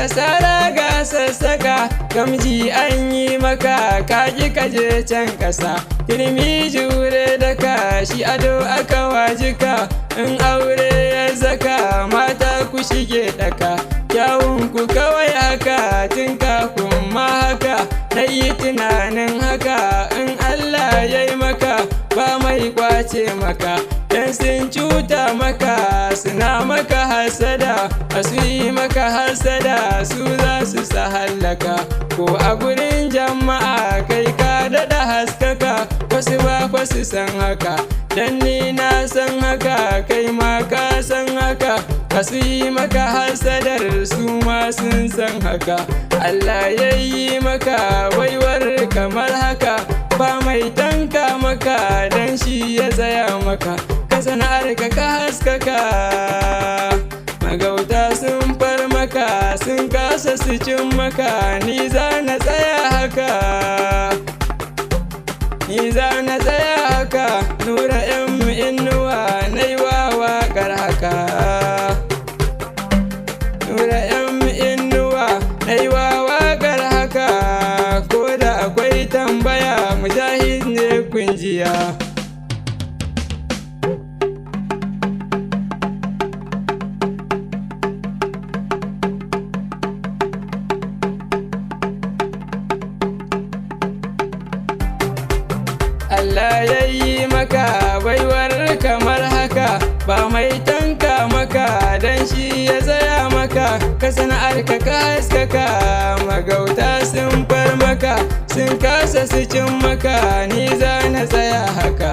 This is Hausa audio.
Sara ga sassaka, gamji an yi maka, kaji kaje can kasa. Turmi jure daka, shi ado aka wajika, in aure ya zaka, mata ku shige daka. Kyawun ku kawai haka, tun kafin ma haka, na yi tunanin haka, in Allah ya yi maka, ba mai kwace maka. Dan sun cuta maka, suna maka hasada, a su yi maka hasada, su za su sa hallaka. Ko a gurin jama'a kai ka daɗa haskaka, wasu ba fa su san haka. Dan ni na san haka, kai ma ka san haka, ka su yi maka hasadar su ma sun san haka. Allah ya yi maka baiwar kamar haka, ba mai tanka maka dan shi ya tsaya maka. Ka sana'ar ka ka haskaka, magauta sun far maka, sun kasa su cin maka. Ni za na tsaya haka, ni za na tsaya haka. Nura M Inuwa na yi wa waƙar haka. Nura M Inuwa na yi wa waƙar haka. Ko da akwai tambaya, Mujahid ne kunjiya. Allah ya yi maka baiwar kamar haka, ba mai tanka maka dan shi ya tsaya maka. Ka sana'ar ka ka haskaka, magauta sun far maka, sun kasa su cin maka. Ni za na tsaya haka.